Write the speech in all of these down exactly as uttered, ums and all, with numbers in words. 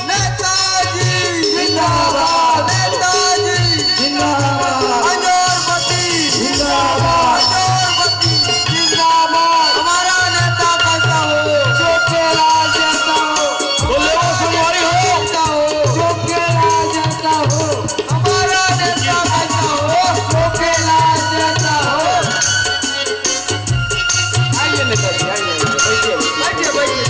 नेताजी जिंदाबाद, नेताजी जिंदाबाद, अजोरपति जिंदाबाद, अजोरपति जिंदाबाद। हमारा नेता कैसा हो? चोखेलाल जैसा हो। बोले वो संगवारी हो। जैसा हो, चोखेलाल जैसा हो। हमारा नेता कैसा हो? चोखेलाल जैसा हो। आइए नेताजी, आइए, आइए, बैठिए, बैठिए, बैठिए।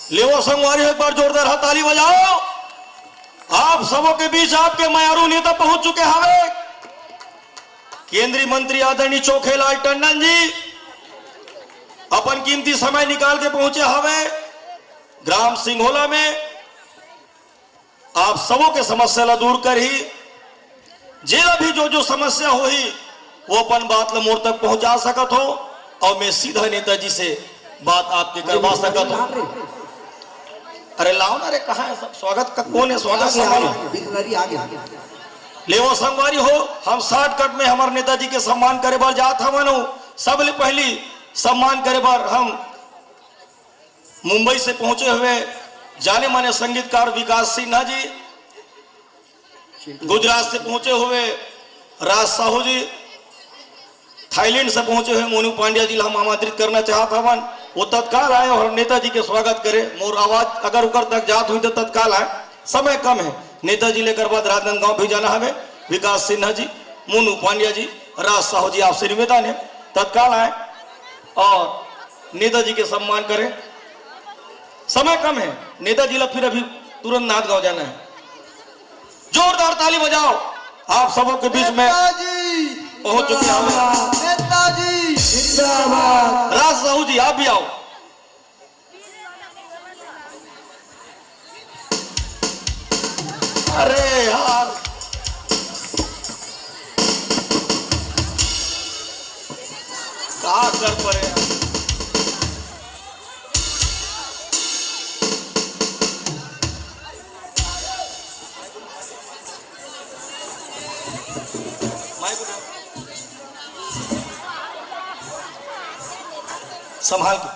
लेवा संगवारी हो, एक बार जोरदार हाथ ताली बजाओ। आप सबों के बीच आपके मयारू नेता पहुंच चुके हवे, केंद्रीय मंत्री आदरणीय चोखेलाल टंडन जी अपन कीमती समय निकाल के पहुंचे हवे ग्राम सिंघोला में। आप सबों के समस्या ला दूर करही, जेला भी जो जो समस्या होही, वो अपन बात ला मोर तक पहुंचा सकत हो और मैं सीधा नेताजी से बात आपके करवा सकत हो। अरे लाओ ना रे, कहाँ है सब? स्वागत का कौन है? स्वागत समारोह। लेवा संगवारी हो, हम शॉर्टकट में हमर नेताजी के सम्मान करे बर जात हवन। सबले पहली सम्मान करे बर हम मुंबई से पहुंचे हुए जाने माने संगीतकार विकास सिन्हा जी, गुजरात से पहुंचे हुए राज साहू जी, थाईलैंड से पहुंचे हुए मोनू पांड्या जी ला हम आमंत्रित करना चाहत हवन। वो तत्काल आए और नेताजी के स्वागत करे। मोर आवाज अगर उकर तक जात हुई तो तत्काल आए, समय कम है। नेताजी लेकर बाद राजनांदगांव भी जाना हवे। विकास सिन्हा जी, मोनू पांड्या जी, राज साहू जी, आपसे निवेदन है, तत्काल आए और नेताजी के सम्मान करें। समय कम है, नेताजी ला फिर अभी तुरंत नांदगांव जाना है। जोरदार ताली बजाओ, आप सबों के बीच में नेताजी पहुंच चुके हैं। जिंदाबाद, नेताजी जिंदाबाद। राज साहू जी, आप भी आओ। अरे यार, का कर परे यार? माइक उठा। संभाल के।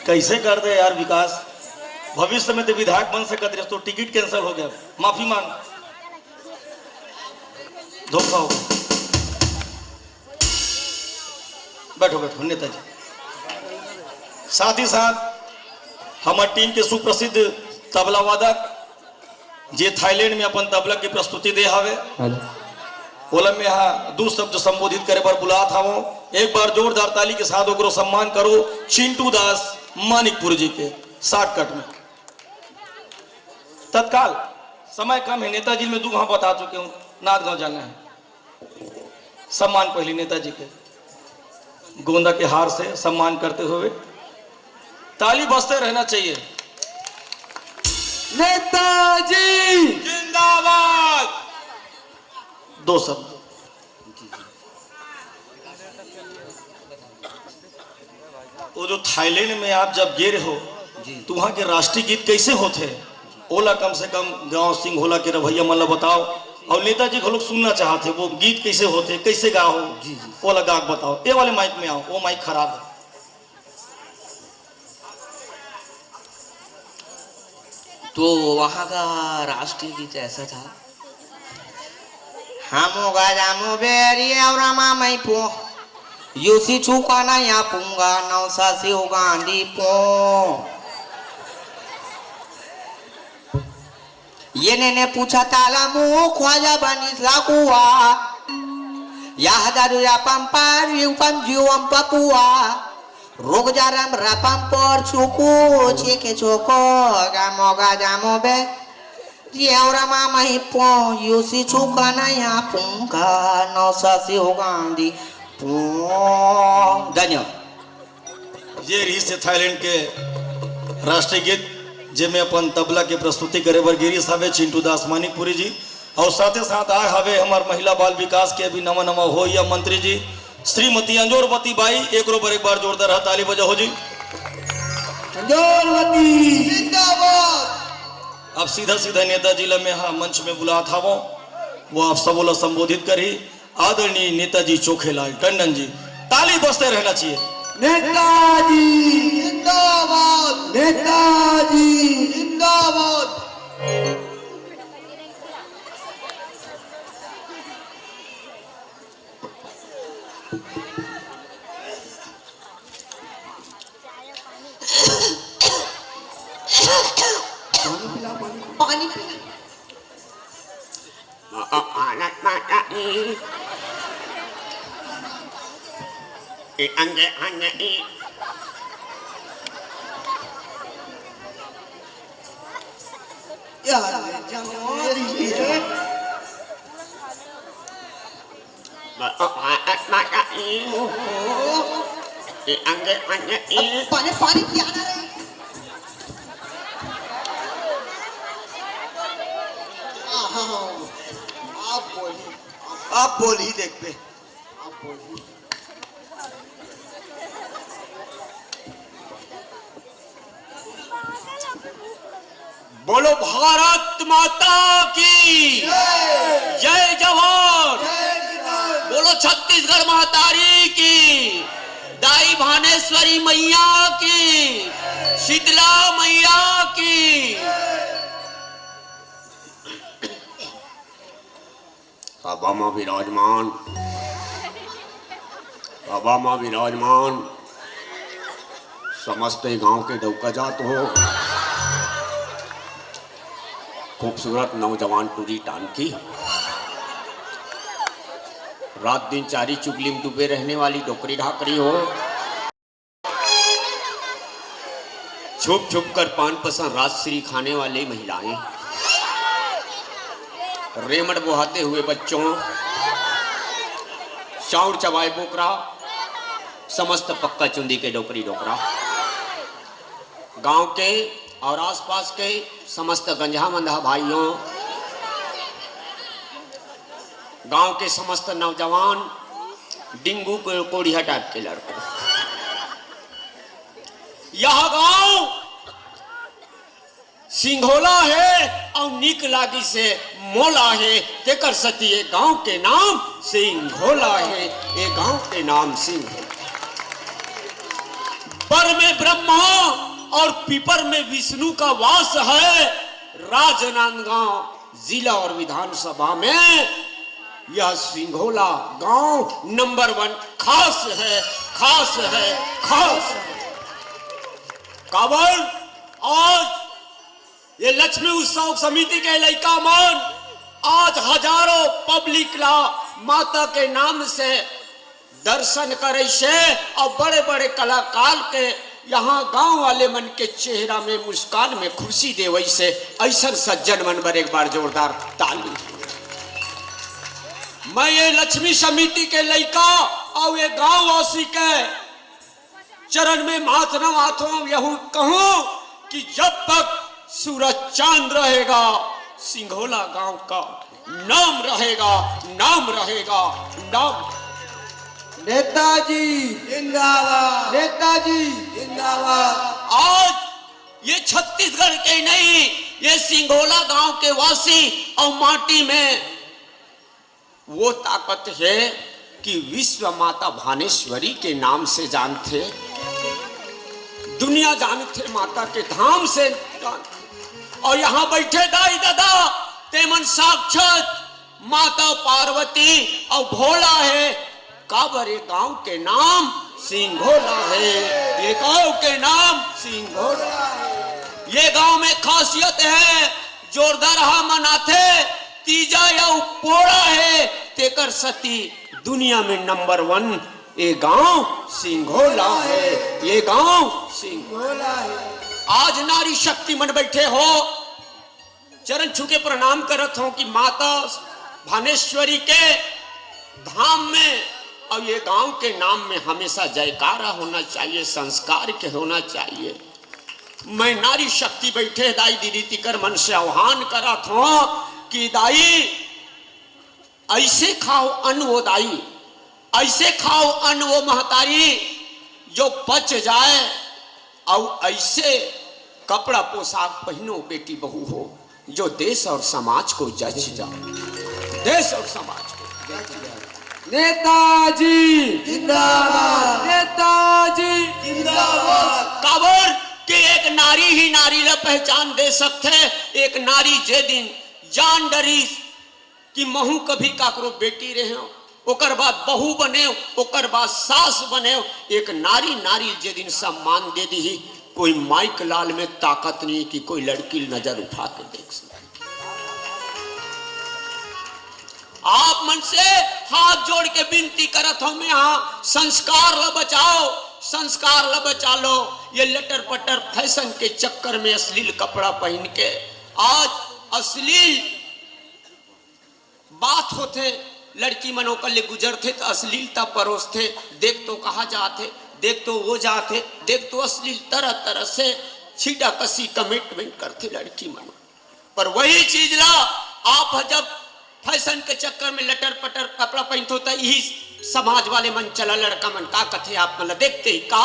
कैसे कर दे यार विकास, भविष्य में तो विधायक बन सकत रहे, तो टिकट कैंसिल हो गया, माफी मांग, धोखा हो गया। बैठो, बैठो नेताजी। साथ ही साथ हमर टीम के सुप्रसिद्ध तबला वादक, जे थाईलैंड में अपन तबला के प्रस्तुति दे हवे, ओला मैं हा दू शब्द संबोधित करे बर बुलात हवं। एक बार जोरदार ताली के साथ ओकरो सम्मान करो, चिंटू दास मानिकपुर जी के। शॉर्टकट में तत्काल, समय कम है नेताजी, मैं दू घाव बता चुके हूँ, नांदगांव जाना है। सम्मान पहले नेताजी के गोंदा के हार से सम्मान करते हुए ताली बजते रहना चाहिए। नेताजी जिंदाबाद। दो शब्द। वो जो थाईलैंड में आप जब गे रहे हो, जी। तो वहाँ के राष्ट्रीय गीत कैसे होते? ओला कम से कम गांव सिंघोला के रवैया मन ला बताओ। और नेताजी घलोक सुनना चाहते, वो गीत कैसे होते, कैसे गा हो? जी, जी। ओला गा के बताओ। ये वाले माइक में आओ, वो माइक खराब है। तो वहाँ का राष्ट्रीय गीत ऐसा था। Hamuga jamu beri aurama mai po. Yusi chuka na ya punga na usa si ugandi po. Ye nene pucha tala mu khwaja banis la kuwa. Ya hadaru ya pampar yu pam juam papua. Ruk jaram rapam por chuku chike choko. Gamoga jamu be. Ye aurama mai po. Yusi chuka na ya punga na usa si ugandi po. धन्यवाद। ये रहिस हे Thailand के राष्ट्रीय गीत, जेमे अपन तबला के प्रस्तुति करे बर गिरिस हवे चिंटू दास मानिकपुरी जी, और साथे साथ आए हवे हमर महिला बाल विकास के अभी नवा नवा होइया मंत्री जी श्रीमती अंजोरवती बाई, एकरो बर एक बार जोरदार ताली बजाओ जी। अंजोरवती जिंदाबाद। अब सीधा सीधा नेताजी ला मैं हा मंच में बुलात हवं, वो आप सबो ला संबोधित करही। आदरणीय नेताजी चोखेलाल टंडन जी, ताली बजते रहना चाहिए। नेताजी जिंदाबाद, नेताजी जिंदाबाद। पानी पिला, पानी। पानी पिला। यार, ये जंगली है। पानी, पानी पियाना रे। हाँ, हाँ, हाँ। आप बोली, आप बोली देखबे। आप बोली। बोलो भारत माता की जय। जय जवान। जय किसान। बोलो छत्तीसगढ़ महतारी की, दाई भानेश्वरी मैया की, शीतला मैया की। सभा म विराजमान, सभा म विराजमान समस्त गांव के डौका जात हो, खूबसूरत नौजवान टूरी टांकी, रात दिन चारी चुगली में डूबे रहने वाली डोकरी ढाकरी हो, छुप छुप कर पान पसंद राजश्री खाने वाली महिलाएं, रेमड़ बोहाते हुए बच्चों, चाउर चबाए बोकरा, समस्त पक्का चुंदी के डोकरी डोकरा, गांव के और आसपास के समस्त गंजहा मंदहा भाइयों, गांव के समस्त नौजवान, डिंगू को-, कोढ़िया टाइप के लड़कों, यह गांव सिंघोला हे अउ नीक लागिस हे मोला हे, तेकर सती ए गांव के नाम सिंघोला हे, ए गांव के नाम सिंघोला। बर में ब्रह्मा और पीपर में विष्णु का वास है। राजनांदगांव जिला और विधानसभा में यह सिंघोला गांव नंबर वन खास है, खास है, खास है। काबर आज ये लक्ष्मी उत्सव समिति के लइका मन आज हजारों पब्लिक ला माता के नाम से दर्शन करिस हे अउ बड़े-बड़े कलाकार के यहाँ गांव वाले मन के चेहरा में मुस्कान में खुशी देवइस हे। अइसन सज्जन मन बर एक बार जोरदार ताली। मैं ये लक्ष्मी समिति के लइका अउ ये गांव वासी के चरण में माथ नवाथों, यहू कहूं कि जब तक सूरज चांद रहेगा, सिंघोला गांव का नाम रहेगा, नाम रहेगा, नाम। नेताजी जिंदाबाद। नेताजी जिंदाबाद। आज ये छत्तीसगढ़ के नहीं, ये सिंघोला गांव के वासी अउ माटी में वो ताकत हे कि विश्व माता भानेश्वरी के नाम से जानथे, दुनिया जानथे, माता के धाम से जानथे। अउ यहाँ बइठे दाई ददा, तेमन साक्षात माता पार्वती अउ भोला हे। काबर ए गांव के नाम सिंघोला हे, ए गांव के नाम सिंघोला हे। ए गांव में खासियत हे, जोरदार हा मनाथे, तीजा या पोड़ा हे, तेकर सती दुनिया में नंबर वन ए गांव सिंघोला हे, ए गांव सिंघोला हे। आज नारी शक्ति मन बइठे हो, चरण छू के प्रणाम करत हों कि माता भानेश्वरी के धाम में अउ ए गांव के नाम में हमेशा जयकारा होना चाहिए, संस्कार के होना चाहिए। मैं नारी शक्ति बइठे दाई दीदी तिकर मन से आह्वान करत हों कि दाई, अइसे खाव अन्न वो दाई, अइसे खाव अन्न वो महतारी, जो पच जाए, अउ अइसे कपड़ा पोशाक पहिनो बेटी बहू हो, जो देश और समाज को जच जाए, देश और समाज को जच जाए। नेताजी जिंदाबाद। नेताजी जिंदाबाद। काबर के एक नारी ही नारी ला पहचान दे सकथे। एक नारी जे दिन जान डरिस कि महू कभी काकरो बेटी रहेंव, ओकर बाद बहू बनेंव, ओकर बाद सास बनेंव, एक नारी नारी जे दिन सम्मान दे दिही, कोई माइक लाल में ताकत नहीं कि कोई लड़की नजर उठा के देख सके। आप मन से हाथ जोड़ के विनती करत हों मैं, हाँ, संस्कार ला बचाव, संस्कार ला बचा लो। ए लटर पटर फैशन के चक्कर में अश्लील कपड़ा पहिन के आज अश्लील बात होथे, लड़की मन ओकर ले गुजरथे त अश्लीलता परोसथे, देख तो कहा जाथे, देख तो वो जाथे, देख तो अश्लील तरह तरह से छीटा कसी कमिटमेंट करथे लड़की मन। पर वही चीज ला आप ह जब फैशन के चक्कर में लटर पटर कपड़ा पहिनथो त इही समाज वाले मन, चला लड़का मन का कथे आप मन ला देखते ही का,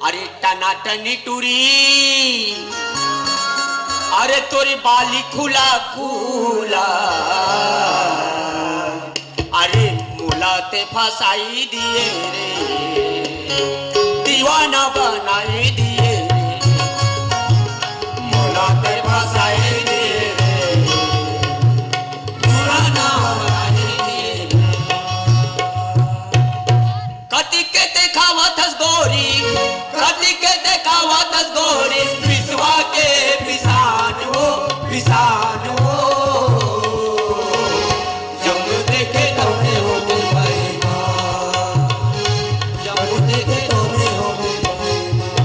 अरे टनाटनी टूरी, अरे तोरी बाली खुला खुला, अरे मोला ते फसाई दिए रे, दीवाना बनाई दिए रे, मोला ते फसाई दिए रे, दीवाना बनाई दिए रे। कति के देखावत हस गोरी, कति के देखावत हस गोरी, पिसवा के पिसान हो, पिसान हो। जब देखे तौने हो गई बेईमान, जब देखे तौने हो गई बेईमान।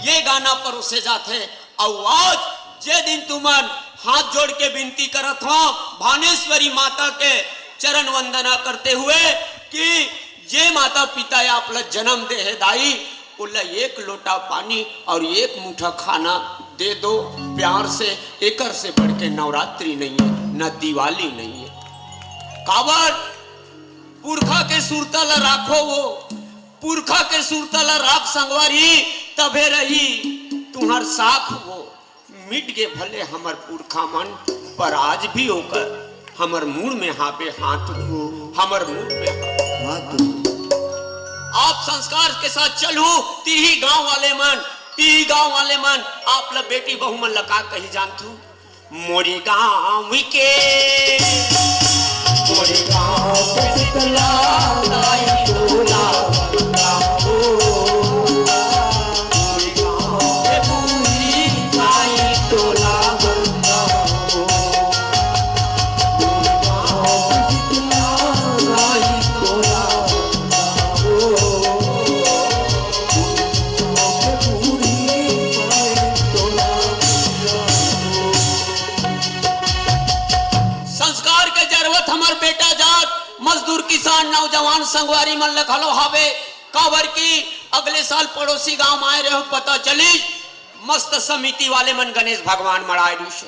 ए गाना परोसे जाथे। अउ आज जे दिन तुमन हाथ जोड़ के विनती करत हों भानेश्वरी माता के चरण वंदना करते हुए कि जे माता पिता आप ला जन्म दे हे दाई, ओला एक लोटा पानी अउ एक मुठा खाना दे दो प्यार से। एकर से बढ़ के नवरात्रि नहीं है, न दिवाली नहीं है। काबर पुरखा के सुरता ला राखो वो, पुरखा के सुरता ला राख संगवारी, तभे रही तुंहर साख वो। मिट गे भले हमर पुरखा मन, पर आज भी ओकर हमर मुड़ में हाबे हाथ, हमर मुड़ में हाबे। हाँ तो। आप संस्कार के साथ चलू, तिही गांव वाले मन, तिही गांव वाले मन, आप ल बेटी बहू मन ल का कही जानथू? मोरी गांव के, मोरी गांव के शीतला ताई तोला बंदा हो। मोरी गांव के बूढ़ी ताई तोला बंदा हो। मोरी गांव के शीतला ताई तोला बंदा हो। मोरी गांव के बूढ़ी ताई तोला बंदा हो। संस्कार के जरूरत हमर बेटा जात, मजदूर, किसान, नौजवान, संगवारी मन ल घलो हावे। काबर कि अगले साल पड़ोसी गांव आए रहे, पता चलिस मस्त समिति वाले मन गणेश भगवान मड़ाए रिहिस।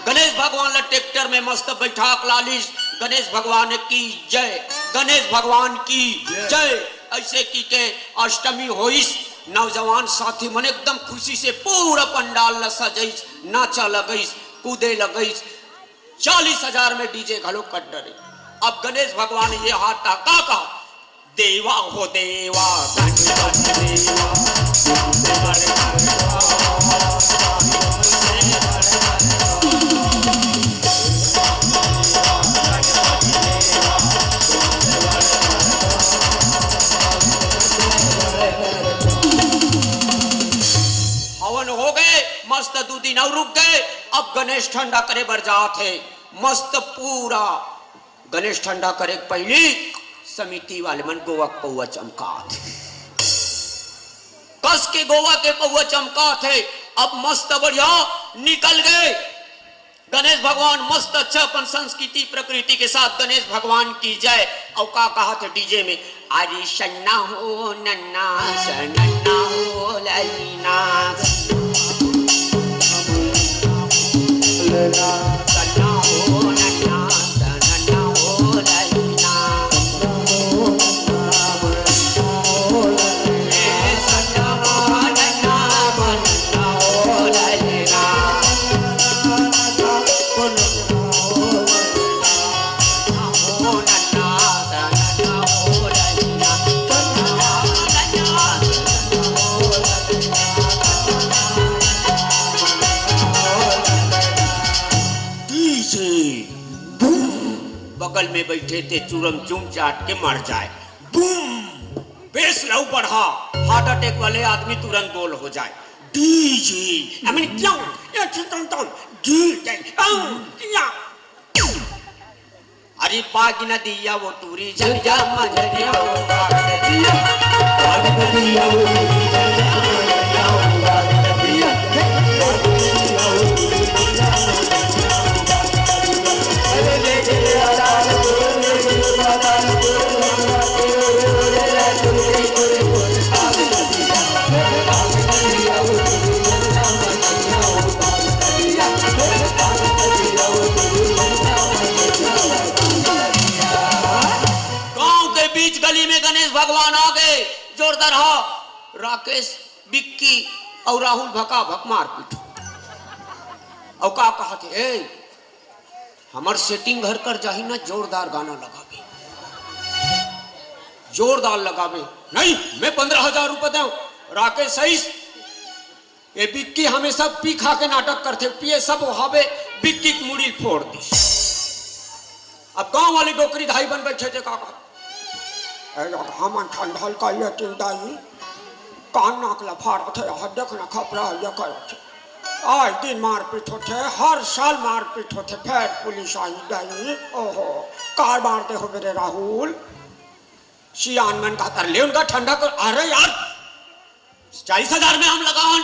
गणेश भगवान ल ट्रैक्टर में मस्त बैठा के लालिस। गणेश भगवान की जय, गणेश भगवान की जय। ऐसे की के अष्टमी होइस, नौजवान साथी मन एकदम खुशी से पूरा पंडाल ल सजइस, नाचा लगइस, कूदे लगइस। चालीस हजार में डीजे घलो कट डरे। अब गणेश भगवान ये हाथ का का कहा, देवा हो देवा, गणपति देवा, तुमसे बड़े बड़े देवा, तुमसे बड़े बड़े देवा। हवन हो गए, मस्त दू दिन अउ रुक गए। अब गणेश ठंडा करे बर जात हे। मस्त पूरा गणेश ठंडा करे के पहिली समिति वाले मन गोवा के पौवा चमकात हे। कस के गोवा के पौवा चमकात हे। अब मस्त बढ़िया निकल गए। गणेश भगवान मस्त अच्छा अपन संस्कृति प्रकृति के साथ। गणेश भगवान की जय। अउ का कहा थे डीजे में, अरे सन्ना हो नन्ना, सन्ना हो ललना, सन्ना हो नन्ना, सन्ना हो ललना। बगल में बैठे थे, चुरम चुम चाट के मर जाए। बूम! बेस लव बढ़ा, हार्ट अटैक वाले आदमी तुरंत गोल हो जाए। डीजे, I mean, क्यों? ये चिंतन तो डीजे, क्यों? या। अरे पाग नदिया वो टूरी झरिया मझरिया वो पाग नदिया। पाग नदिया वो टूरी झरिया मझरिया वो पाग नदिया। गांव के बीच गली में गणेश भगवान आ गए। जोरदार हा। राकेश, बिक्की अउ राहुल भका भक मारपीट। अउ का कहा थे, ए, हमर सेटिंग घर कर जाही ना, जोरदार गाना लगाबे, जोरदार लगाबे। नहीं, मैं पंद्रह हजार रुपए देव। राकेश सही, ये बिक्की हमेशा पी खा के नाटक करथे, पिए सब हावे, बिक्की के मुड़ी फोड़ दिस। अब गांव वाले डोकरी धाई बन बैठे थे, का कहा? ए, हमन ठंडल कर लेती दाई, कान नाक ला फाड़त हे, हर देखना खपरा ये करत हे। आए दिन मारपीट होथे, हर साल मारपीट होथे, फेर पुलिस आही दाई। ओहो, कार मार दे हो मेरे राहुल। सियान मन का तर ले उनका ठंडा कर। अरे यार, चालीस हजार में हम लगावन,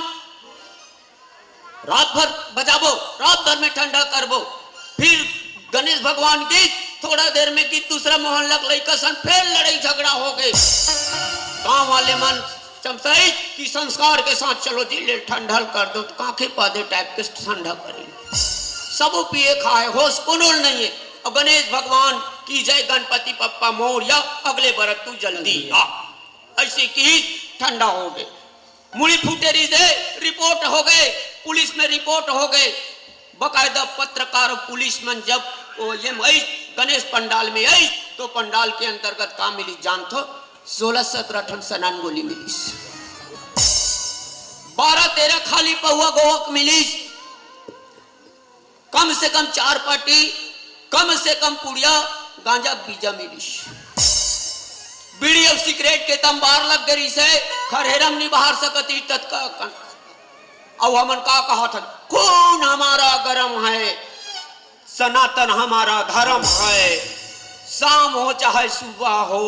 रात भर बजाबो, रात भर में ठंडा करबो। फिर गणेश भगवान की थोड़ा देर में की दूसरा मोहल्ला के लइका सन फेर लड़ाई झगड़ा हो गए। गांव वाले मन चमसाई कि संस्कार के साथ चलो जी ले ठंडल कर दो, तो कांखे पादे टाइप के ठंडा करी। सबो पिए खाए, होश कोनो नहीं है। और गणेश भगवान की जय, गणपति पप्पा मोरया, अगले बरत तू जल्दी आ। ऐसे की ठंडा हो गए। मुड़ी फूटे रहिस हे, रिपोर्ट हो गए। पुलिस में रिपोर्ट हो गए, बकायदा पत्रकार अउ पुलिस मन जब ओ ये में आइस, गणेश पंडाल में आइस, तो पंडाल के अंतर्गत का मिलिस जानथो? सोलह सत्रह ठन सनान गोली मिलिस, बारह तेरह खाली पौवा गोवक मिलिस, कम से कम चार पार्टी, कम से कम पुड़िया, गांजा बीजा मिलिस। बीड़ी अउ सिगरेट के तंबार लग गई से, खरहेरम नहीं बहार सकत ही ततका कन। अउ हमन का कहत हन, खून हमारा गरम है, सनातन हमारा धर्म है, शाम हो चाहे सुबह हो,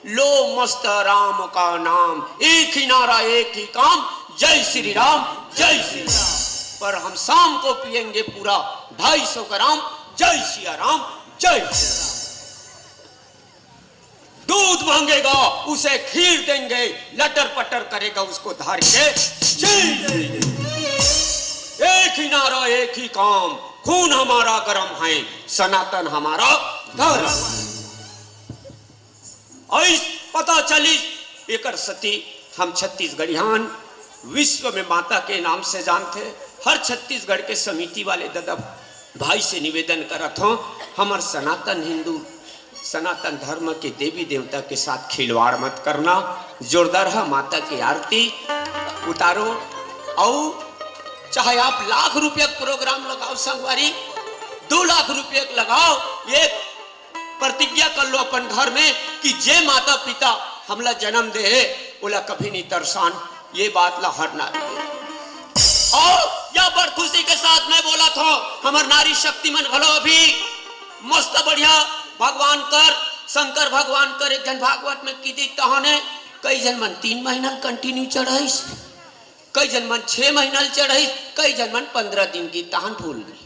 लो मस्त राम का नाम, एक ही नारा एक ही काम, जय श्री राम, जय श्री राम। पर हम शाम को पिएंगे पूरा ढाई सौ ग्राम, जय सिया राम, जय श्री राम। दूध मांगेगा, उसे खीर देंगे, लटर पटर करेगा, उसको धार के चीर देंगे। एक ही नारा, एक ही काम, खून हमारा गरम है, सनातन हमारा धर्म है। अइस पता चलिस, एकर सती हम छत्तीसगढ़ियान विश्व में माता के नाम से जानथे। हर छत्तीसगढ़ के समिति वाले ददा भाई से निवेदन करत हों, हमर सनातन हिंदू, सनातन धर्म के देवी देवता के साथ खिलवाड़ मत करना। जोरदार ह माता की आरती उतारो, अउ चाहे आप लाख रुपया के प्रोग्राम लगाओ संगवारी, दो लाख रुपया के लगाओ, एक प्रतिज्ञा कर लो अपन घर में कि जे माता पिता हमला जन्म दे हे, ओला कभी नहीं तरसान। ये बात ला हर नारी। अउ या बड़ खुशी के साथ मैं बोलत हों, हमर नारी शक्ति मन घलो अभी मस्त बढ़िया भगवान कर, शंकर भगवान कर। एक झन भागवत में किदे तहाने, कई झन मन तीन महीना ल continue चढ़ाइस, कई झन मन छह महीना ल चढ़ाइस, कई झन मन पंद्रह दिन की तहान भूल गई।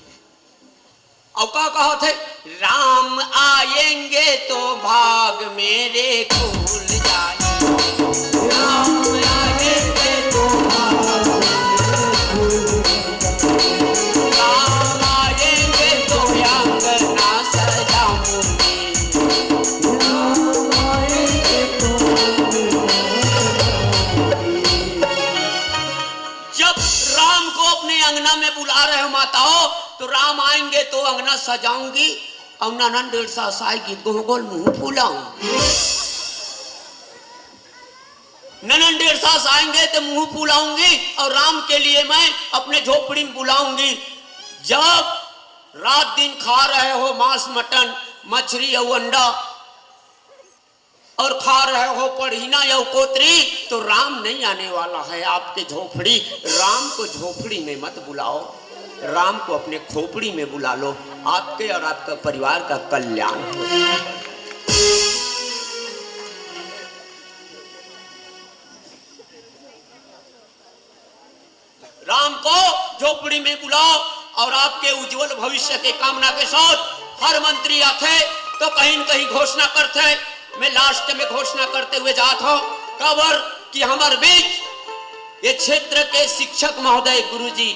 अउ का कहत हे, राम आएंगे तो भाग मेरे खुल जाएंगे, राम आएंगे तो भाग मेरे खुल जाएंगे, राम आएंगे तो अंगना सजाऊंगी, राम आएंगे तो जब राम को अपने अंगना में बुला रहे हो माताओं, तो राम आएंगे तो अंगना सजाऊंगी, अउ ननन डेढ़ सास आएगी तो गोल मुंह फुलाऊंगी। ननन डेढ़ सास आएंगे तो मुंह फुलाऊंगी, अउ राम के लिए मैं अपने झोपड़ी में बुलाऊंगी। जब रात दिन खा रहे हो मांस मटन, मछली अउ अंडा, अउ खा रहे हो पढ़ीना या कोतरी, तो राम नहीं आने वाला है आपके झोपड़ी। राम को झोपड़ी में मत बुलाओ, राम को अपने खोपड़ी में बुला लो, आपके और आपका परिवार का कल्याण हो। राम को झोपड़ी में बुलाओ अउ आपके उज्जवल भविष्य के कामना के साथ हर मंत्री आथे तो कहीं न कहीं घोषणा करथे। मैं लास्ट में घोषणा करते हुए जात हों, काबर कि हमर बीच ये क्षेत्र के शिक्षक महोदय गुरुजी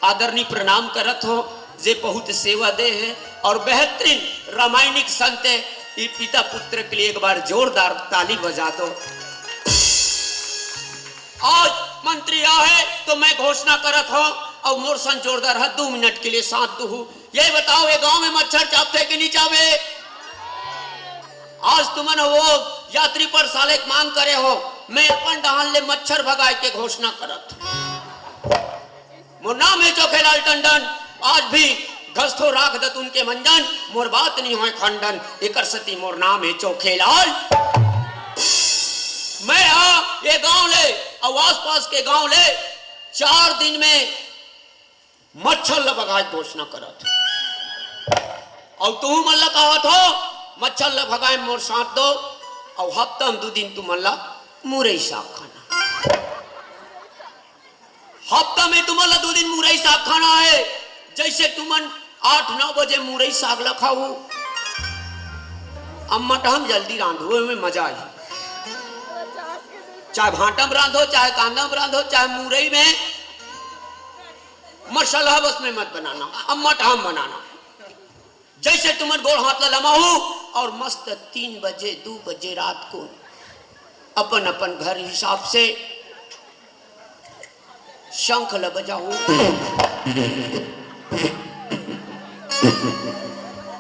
आदरणीय प्रणाम करत हों, जे बहुत सेवा दे हे अउ बेहतरीन रामायणिक संत हे। ये पिता पुत्र के लिए एक बार जोरदार ताली बजा दो। आज मंत्री आहे तो मैं घोषणा करत हों, अउ मोर संग जोरदार ह दू मिनट के लिए साथ दुहू। ये बताओ, ये गांव में मच्छर चाबथे कि नहीं चाबे? आज तुमन वो यात्री पर साले के मांग करे हो, मैं अपन डहान ले मच्छर भगाए के घोषणा करत हों। मोर नाम हे चोखेलाल टंडन, आज भी घसथो राख दतुन के मंजन, मोर बात नहीं होय खंडन, एकर सती मोर नाम हे चोखेलाल। मैं हा ये गांव ले अउ आसपास के गांव ले चार दिन में मच्छर ल भगाए घोषणा करत हों। अउ तुमन ल कहत हों, मच्छर ल भगाए मोर साथ दो, अउ हफ्ता में दू दिन तुमन ल मुरई साग खाना। हफ्ता में तुमन ला दू दिन मुरई साग खाना हे। जैसे तुमन आठ नौ बजे मुरई साग ला खाओ, अम्मट हम जल्दी रांधो, एमे मजा आही। चाहे भांटा में रांधो, चाहे कांदा में रांधो, चाहे मुरई में, मसाला बस में मत बनाना, अम्मट हम बनाना। जैसे तुमन गोड़ हाथ ला लमाहू अउ मस्त तीन बजे, दू बजे रात को अपन अपन घर हिसाब से शंख ल बजाओ।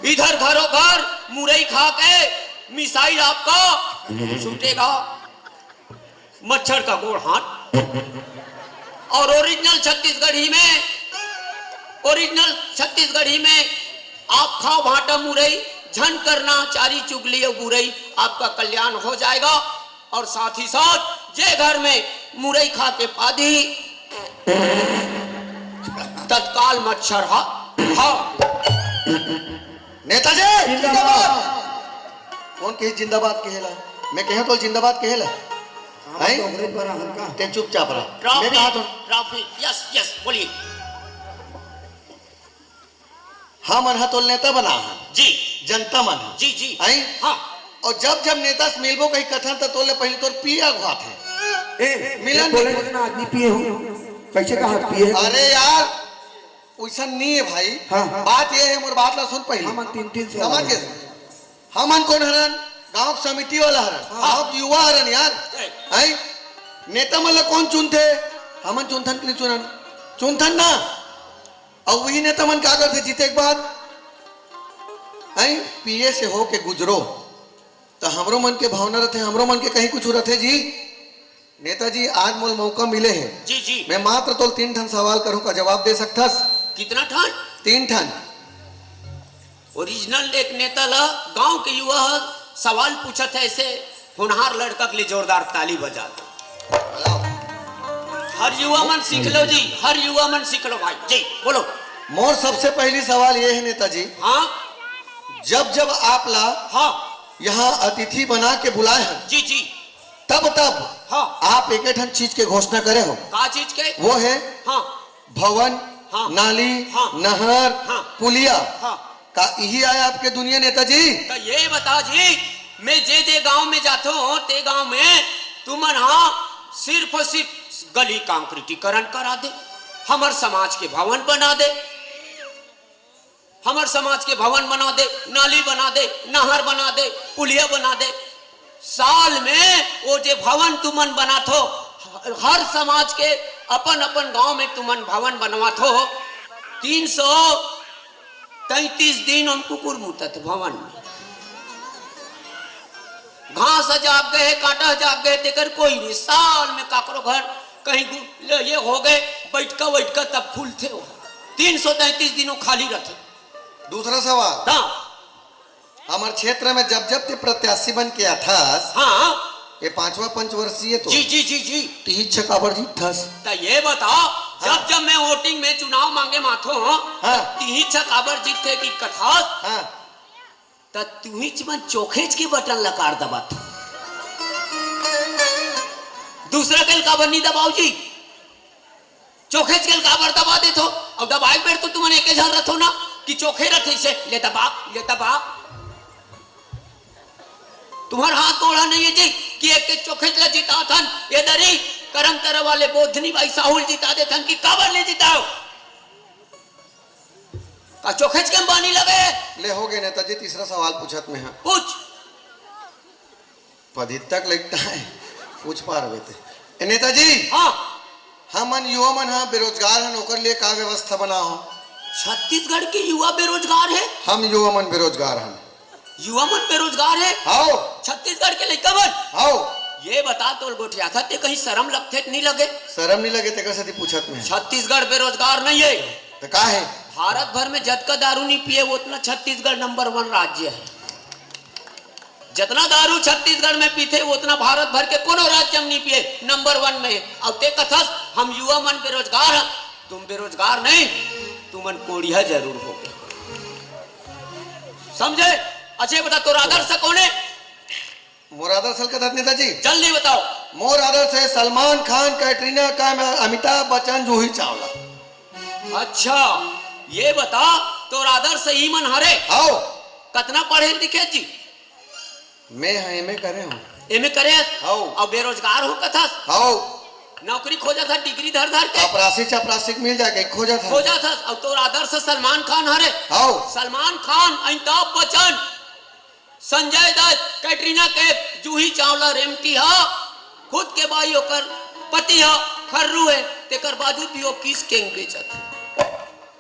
इधर घरों घर मुरई खा के मिसाइल आपका छूटेगा, मच्छर का गोड़ हाथ। और ओरिजिनल छत्तीसगढ़ी में, ओरिजिनल छत्तीसगढ़ी में आप खाओ भाटा मुरई, झन करना चारी चुगली और बुरई, आपका कल्याण हो जाएगा। और साथ ही साथ जे घर में मुरई खा के पादी, तत्काल मच्छर हा, हा। नेताजी जिंदाबाद। कौन कही जिंदाबाद कहेला? मैं कहे तो जिंदाबाद कहेला। हम हैं? तो अंग्रेज बना हमका। ते चुपचाप रहा। मैं कहा तो ट्रॉफी, यस यस, बोलिए। हमन ह तोल नेता बना है जी। जनता मन ह। जी जी। हैं? हाँ। और जब जब नेता से मिलबो कहीं कथन त तोले पहले तोर पिए अगुआत है। ए, मिलन ए, बोले नहीं। ना, आदमी पिए हो। कैसे कहा पिए हो? अरे यार, वैसा नहीं है भाई। हाँ। बात ये है, मोर बात ला सुन पहले। हमन तीन तीन से समझ गए? हमन कौन हरन? गांव के समिति वाला हरन। हाँ। गांव के युवा हरन यार। हैं? नेता मन ला कौन चुनथे? हमन चुनथन कि नहीं चुनन? चुनथन ना। और वही नेता मन का करथे जीते के बाद? हैं? पिए से हो के गुजरो। तो हमरो मन के भावना रथे, हमरो मन के कहीं कुछ रथे जी। नेताजी, आज मोल मौका मिले है। जी, जी। मैं मात्र तोल तीन ठन सवाल करूं, का जवाब दे सकथस? कितना ठन? तीन ठन। ओरिजिनल एक नेता ला गांव के युवा ह सवाल पूछत है, ऐसे होनहार लड़का के लिए जोरदार ताली बजा दो। हर युवा मन सीख लो जी, हर युवा मन सीख लो भाई जी, बोलो। मोर सबसे पहली सवाल ये है नेताजी, हाँ। जब जब आप ला हाँ। यहाँ अतिथि बना के बुलाए हैं, जी जी। तब तब हाँ। आप एक ठन चीज के घोषणा करे हो। का चीज के? वो है हाँ। भवन, हाँ। नाली, हाँ। नहर, हाँ। पुलिया। हाँ। का यही आय आपके दुनिया नेताजी? तो ये बता जी, मैं जे जे गांव में जाथो हूँ, ते गांव में तुमन हाँ सिर्फ और सिर्फ गली कांक्रीटीकरण करा दे, हमर समाज के भवन बना दे, हमर समाज के भवन बना दे, नाली बना दे, नहर बना दे, पुलिया बना दे। साल में वो जे भवन तुमन बनाथो, हर समाज के अपन अपन गांव में तुमन भवन बनवाथो, तीन सौ तैंतीस दिन हम कुकुर मुतत भवन में। घास जाग गए, काटा जाग गए, तेकर कोई नहीं। साल में काकरो घर कहीं गु-, ले, ये हो गए, बैठका वैठका तब खुलथे वो। तीन सौ तैंतीस दिन वो खाली रहथे। दूसरा सवाल। हाँ। हमर क्षेत्र में जब जब ते प्रत्याशी बन के आथस, हाँ। ये पांचवा पंचवर्षीय तो जी, जी, जी, जी। तिहिच काबर जीतथस? त ये बता, हाँ। जब जब मैं वोटिंग में चुनाव मांगे माथो, हाँ। तिहिच काबर जीतथे कि कथस? हाँ। त तुहिच मन चोखेच के बटन लकार दबात। दूसरा के काबर नहीं दबाओ जी? चोखेच के काबर दबा देथो? अब दबाए बेर तो तुमन एके झन रथो ना कि चोखे रथे से, ले दबा, ले दबा। तुम्हार हाथ गोड़ा नहीं है जी कि एक के चोखेच ला जिताथन, ये दरी करम तरह वाले बोधनी भाई साहुल जिता देथन कि काबर ले जिताओ? का चोखेच के अंबानी लगे? ले हो गए नेताजी, तीसरा सवाल पूछत में है। पूछ। पदित तक लिखता है, पूछ पार होते। ए नेताजी, हाँ। हमन युवा मन हा बेरोजगार हन, ओकर लिए का व्यवस्था बना हो? छत्तीसगढ़ के युवा बेरोजगार है? हम युवा मन बेरोजगार हन। युवा मन बेरोजगार है? हाओ। छत्तीसगढ़ के लइका मन? हाओ। ये बता, तोल गोठियाथस ते कहीं शरम लगथे त नहीं लगे? शरम नहीं लगे, तेकर सेती पूछत में। छत्तीसगढ़ बेरोजगार नहीं है। तो का है? भारत भर में जतका दारू नहीं पिए, उतना छत्तीसगढ़ नंबर वन राज्य है। जतना दारू छत्तीसगढ़ में पीथे, उतना भारत भर के कोनो राज्य में नहीं पिए, नंबर वन में है। अब ते कथस, हम युवा मन बेरोजगार हैं, तुम बेरोजगार नहीं, तुमन कोढ़िया जरूर हो। समझे? अच्छा, ये बता, तोर आदर्श कौन है? मोर आदर्श हल्का था नेताजी। जल्दी बताओ। मोर आदर्श है सलमान खान, कैटरीना कैफ, अमिताभ बच्चन, जूही चावला। अच्छा, ये बता, तोर आदर्श ही मन हरे? हाओ। कतना पढ़े लिखे जी? मैं ह एमए करे हूँ। एमए करे हस? हाओ। अउ बेरोजगार हो कथस? हाओ। नौकरी खोजत हस, डिग्री धर धर के? अपरासी चपरासी के मिल जाए के खोजत हस। खोजत हस, अउ तोर आदर्श सलमान खान हरे? हाओ। सलमान खान, अमिताभ बच्चन, संजय दत्त, कैटरीना कैफ, जूही चावला, रेमटी हा, खुद के बाई ओकर पति हा खर्रू है, तेकर बावजूद भी वो किस किंग बेचत हे।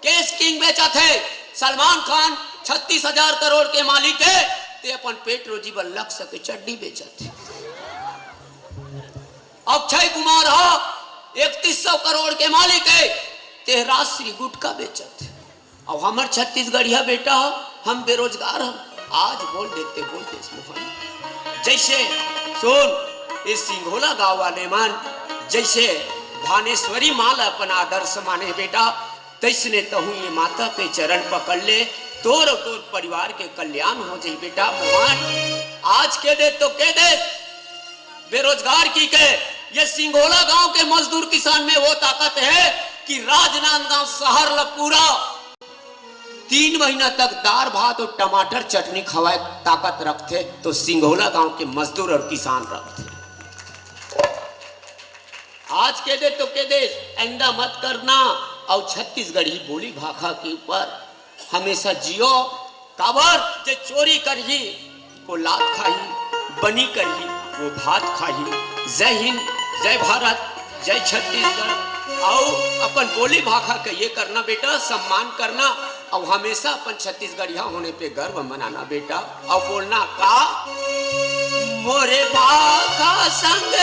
किस किंग बेचत हे। सलमान खान छत्तीस हजार करोड़ के मालिक हे, ते अपन पेट रोजी बर लक्स के चड्डी बेचत हे। अक्षय कुमार ह इकतीस सौ करोड़ के मालिक हे, ते राजश्री गुटखा बेचत हे। अउ हमर छत्तीसगढ़िया बेटा ह, हम बेरोजगार हन। आज बोल देते, बोल देस मोहन। जैसे सुन, ये सिंघोला गांव वाले मन, जैसे भानेश्वरी माँ ला अपन आदर्श माने बेटा, तैसने तहूँ ये माता के चरण पकड़ ले, तोर अउ तोर परिवार के कल्याण हो जाई बेटा मोहन। आज के दे तो के दे बेरोजगार की के, ये सिंघोला गांव के मजदूर किसान में वो ताकत हे कि राजनांदगांव शहर ला पूरा तीन महीना तक दार भात अउ टमाटर चटनी खवाए ताकत रखथे, तो सिंघोला गांव के मजदूर अउ किसान रखथे। आज के दे तो के दे, आइंदा मत करना। अउ छत्तीसगढ़ी बोली भाखा के ऊपर हमेशा जियो। काबर जे चोरी करही, वो लात खाही, बनी करही, वो भात खाही। जय हिंद, जय भारत, जय छत्तीसगढ़। अउ अपन बोली भाखा के ये करना बेटा, सम्मान करना, अउ हमेशा अपन छत्तीसगढ़िया होने पे गर्व मनाना बेटा। अउ बोलना का, मोरे भाखा संग